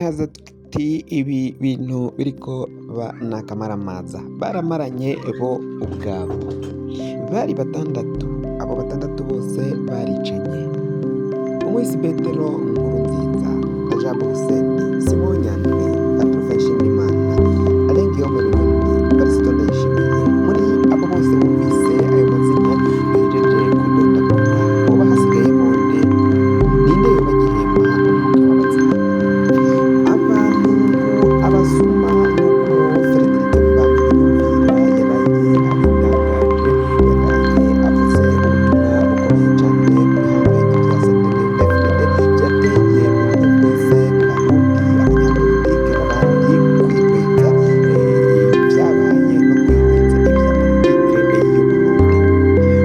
Ati ibi bintu biriko n'akamaramaza, baramaranye bo ubwabo, bari batandatu, abo batandatu bose baricanye. Umuhisi Petero Nkurunziza, Rajab Hussein, Simon Nyandwi, Adolphe Nshimirimana, Alain Guillaume Bunyoni, Varisito Ndayishimiye. Muri abo bose bumvise ayo mazina duhejeje kudondagura, hoba hasigayemo nde? Ninde yoba agihema umwuka w'abazima? Abantu abasuma, nk'uko Frederic Bamvuginyumvira yaraye abitangaje, yaraye avuze ubutumwa bukomeye cane mu bihanganye vya CNDD-FDD vyateye ubumwe bwose, Abarundi, abanyapolitike b'abandi kwihweza ivyabaye no kwihweza ivya politike y'Uburundi.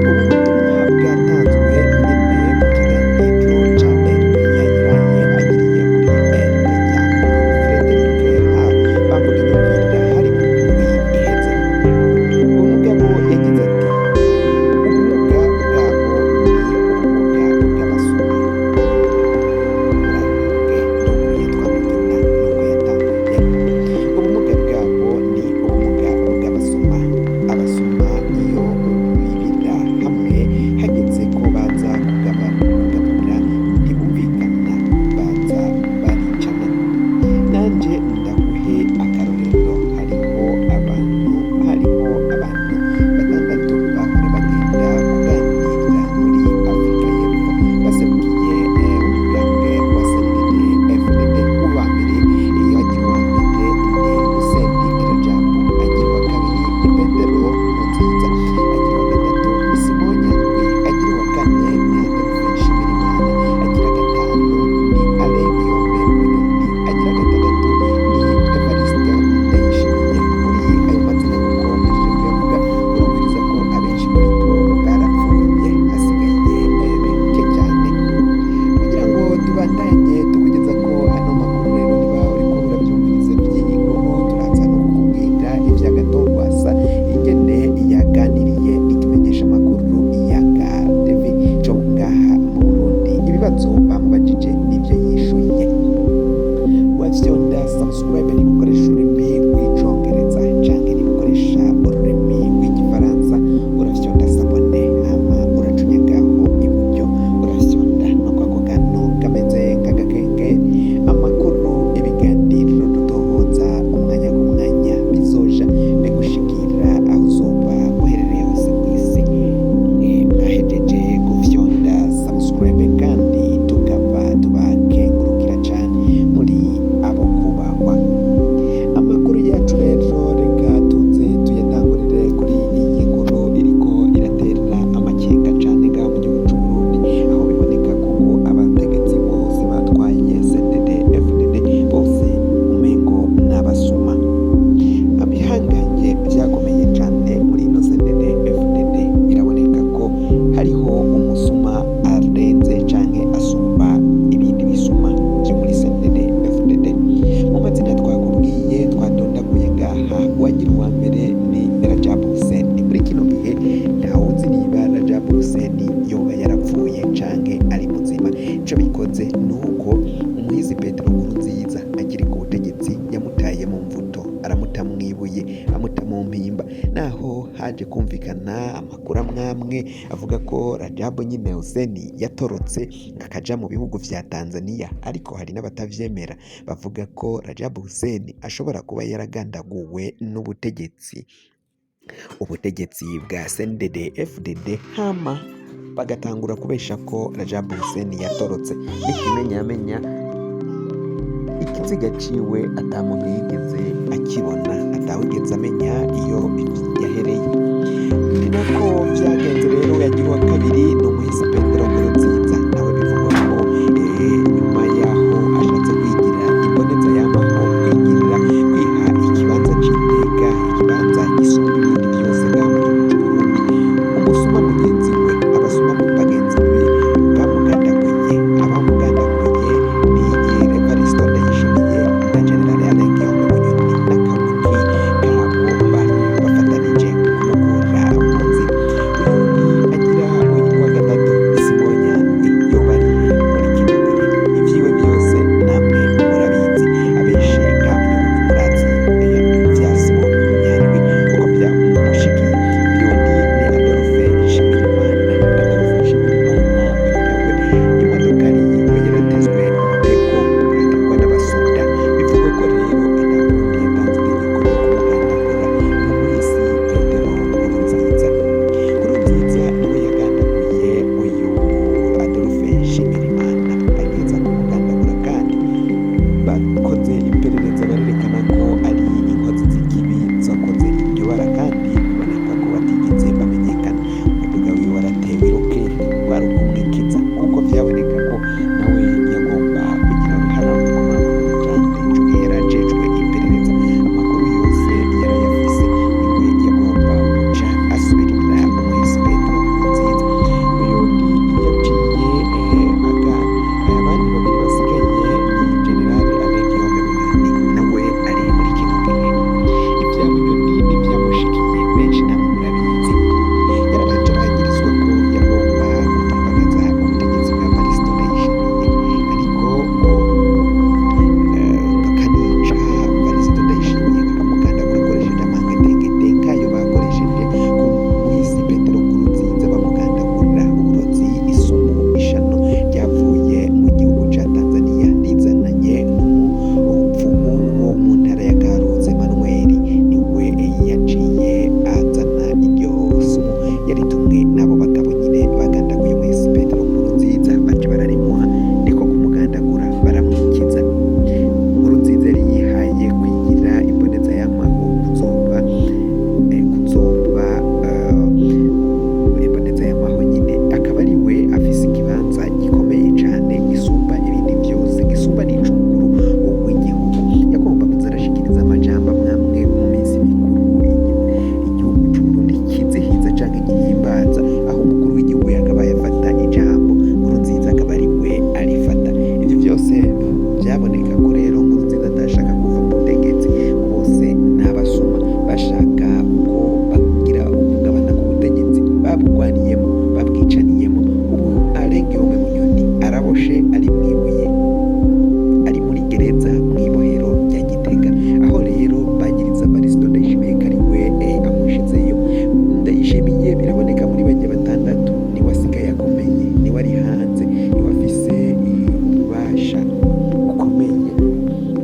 Ubu butumwa bwatanzwe nyene mu kiganiro ca RPA yaraye agiriye muri RPA. Frederic Bamvuginyumvira hari mu ndwi iheze. Umugabo yagize ati: "Ubumuga bwabo ni ubumuga bw'abasuma." Murantunge, nduguruye twamugina nuko yatanguye. Ubumuga bwabo ni ubumuga bw'abasuma. Abasuma iyo bibira hamwe, hageze ko baza kugabura ntibumvikana, baza baricana. Nanje ndaguhe akarorero: hariho abantu batandatu bahora bagenda kuganira muri Afrika y'Epfo baserukiye umugambwe wa CNDD FDD. Uwa mbere agira uwa mbere ni Hussein Rajab, agira uwa kabiri ni Petero Nkurunziza, agira uwa gatatu ni Simon Nyandwi, agira uwa kane ni Adolphe Nshimirimana, agira gatanu ni Alain Guillaume Bunyoni, agira gatandatu ni Evariste Ndayishimiye. Muri ayo mazina, kuko mpejeje kuyavuga, urumviriza ko abenshi muri bo barapfuye, hasigaye bake cyane. Kugira ngo tubandanye tukugeza ko ano makuru rero, niba uriko urabyumviriza by'iyi nkuru, turaza no kukubwira ibya Gatongwasa, ingene yaganiriye n'ikimenyeshamakuru Yaga TV co ngaha mu Burundi, ibibazo bamubajije n'ivyo yishuye. Wafyonda subscribe niba ukoresha ururimi rw'Icongereza, canke niba ukoresha ururimi rw'Igifaransa urafyonda s'abonner, hama uracunyagaho iburyo, urafyonda no kwako kantu kameze nk'agakenge. Amakuru, ibiganiro dutohoza umwanya ku mwanya bizoja bigushikira aho uzoba uherereye hose kw'isi. Mwahejeje gufyonda subscribe, kandi tukaba tubakengurukira cane, muri abo kubahwa. Amakuru yacu rero reka tuze tuyatangurire kuri iyi nkuru iriko iratera amakenga cane ngaha mu gihugu c'Uburundi, aho biboneka ko abategetsi bose batwaye CNDD FDD bose umengo n'abasuma. Ibihangange vyakomeye cane muri ino CNDD FDD, biraboneka ko hariho umusuma arenze canke asumba ibindi bisuma vyo muri CNDD FDD. Mu mazina twakubwiye, twadondaguye ngaha, uwagira uwa mbere ni Rajab Hussein. Muri kino gihe ntawuzi niba Rajab Hussein yoba yarapfuye canke ari muzima. Ico bikoze ni uko umuhizi Petero Nkurunziza akiri ku butegetsi yamutaye mu mvuto, aramuta mwibuye, amuta mu mpimba, naho haje kumvikana amakuru amwamwe avuga ko Rajab nyine Hussein yatorotse akaja mu bihugu vya Tanzania, ariko hari n'abatavyemera bavuga ko Rajab Hussein ashobora kuba yaragandaguwe n'ubutegetsi, ubutegetsi bwa CNDD FDD, hama bagatangura kubesha ko Rajab Hussein yatorotse, n'ikimenyamenya ikiziga ciwe ata muntu yigeze akibona, atawigeze amenya iyo yahereye. Ni nako vyagenze rero. Yagira uwa kabiri ni umuhisi Petero Nkurunziza, nawe bivugwa ko nyuma yaho ashatse kwigira imboneza yamaho, kwigirira, kwiha ikibanza c'iteka, ikibanza gisumba ibindi vyose ngaha mu gihugu c'Uburundi, umusuma mugenzi we, abasuma bagenzi be bamugandaguye. Abamugandaguye ni Evaristo Ndayishimiye na General Alain Guillaume Bunyoni n'akagwi kabo bafatanije kumukura mu nzira. Uyundi agira uyu wa gatatu, Simon Nyandwi, yoba ari muri kino gihe? Ivyiwe byose namwe murabizi. Barakoze iperereza barerekana ko ari inkozi z'ikibi zakoze iryo bara, kandi biboneka ko batigeze bamenyekana. Umuduga wiwe waratewe iroketi, rwari ukumwikiza kuko vyaboneka ko nawe yagomba kugira uruhara rukomakomeye cane. Ico gihe yari ajejwe iperereza, amakuru yose yarayafise, niwe yagomba guca asubirira umuhisi Petero Nkurunziza. Uyundi yaciye aga abandi babiri basigaye ni General Alain Guillaume Bunyoni, nawe ari muri kino gihe. Ivya Bunyoni n'ivyamushikiye benshi namwe murabizi. Yarabanje aragirizwa ko yagomba gutembagaza ubutegetsi bwa Varisito Ndayishimiye, ariko ngo bakanica Varisito Ndayishimiye, bakamugandagura akoresheje amangetengete nk'ayo bakoresheje ku muhisi Petero Nkurunziza, bamugandagurira uburozi, isumu, ishano ryavuye mu gihugu ca Tanzania rizananye n'umupfumu wo mu ntara ya Karuzi, Emmanuel, niwe yaciye azana iryo sumu, yaritumwe n'abo bagabo nyine bagandaguye umuhisi Petero Nkurunziza, baca bararimuha, niko kumugandagura baramwikiza. Nkurunziza yari yihaye kwigira imboneza y'amaho, kuzoba imboneza y'amaho nyine, akaba ari we afise ikibanza gikomeye cane gisumba ibindi vyose, gisumba n'ic'umukuru w'igihugu. Yagomba kuza arashikiriza amajambo amwamwe mu minsi mikuru igihugu c'Uburundi kizihiza canke gihimbaza, aho umukuru w'igihugu yakabaye afata ijambo, Nkurunziza akaba ari we arifata. Ivyo vyose vyaboneka ko rero Nkurunziza atashaka kuva mu butegetsi. Bose n'abasuma bashaka uko bagira ukugabana ku butegetsi, babugwaniyemo, babwicaniyemo. Ubu Alain Guillaume Bunyoni araboshe, ari mwibuye, ari muri gereza mw'ibohero rya Gitega, aho rero bagiriza Varisito Ndayishimiye ko ari we amushizeyo. Ndayishimiye biraboneka muri bajya batandatu niwe asigaye akomeye, niwe ari hanze, niwe afise ububasha bukomeye.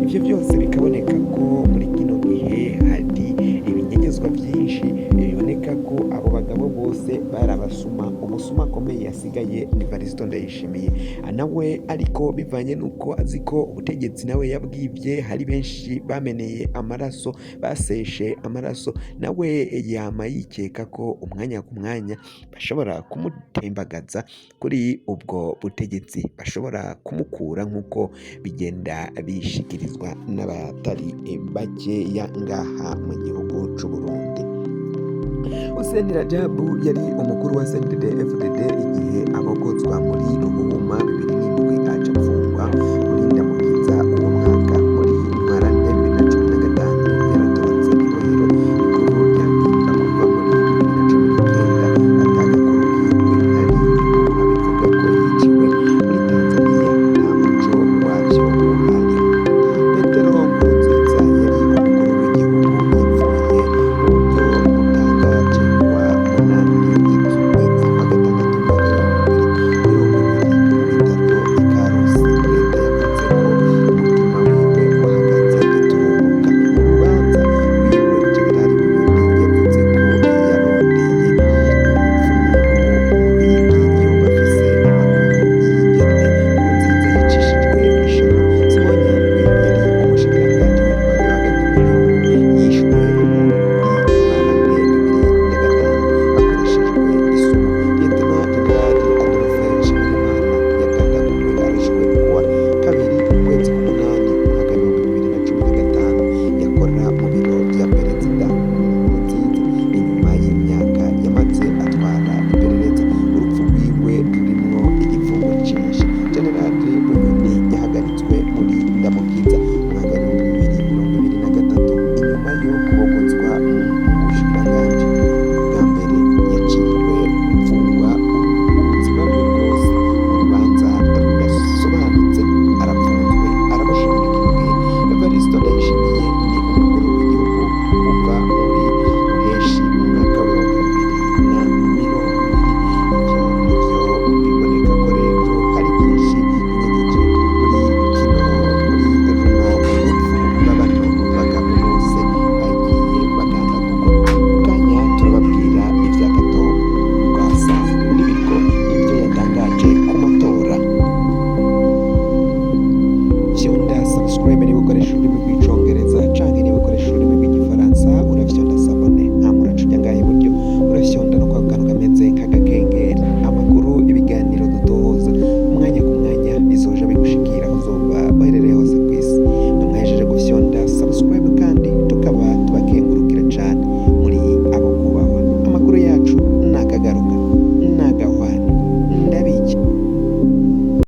Ivyo byose bikaboneka ko muri kino gihe hari ibinyegezwa byinshi, biboneka ko abo bagabo bose bari abasuma. Umusuma akomeye yasigaye ni Varisito Ndayishimiye nawe, ariko bivanye n'uko azi ko ubutegetsi nawe yabwibye, hari benshi bameneye amaraso, baseshe amaraso, nawe yama yikeka ko umwanya ku mwanya bashobora kumutembagaza kuri ubwo butegetsi, bashobora kumukura nk'uko bigenda bishikirizwa n'abatari bakeya ngaha mu gihugu c'u Burundi. Hussein Rajabu yari umukuru wa CNDD-FDD igihe abogozwa muri Ruhuhuma 2007.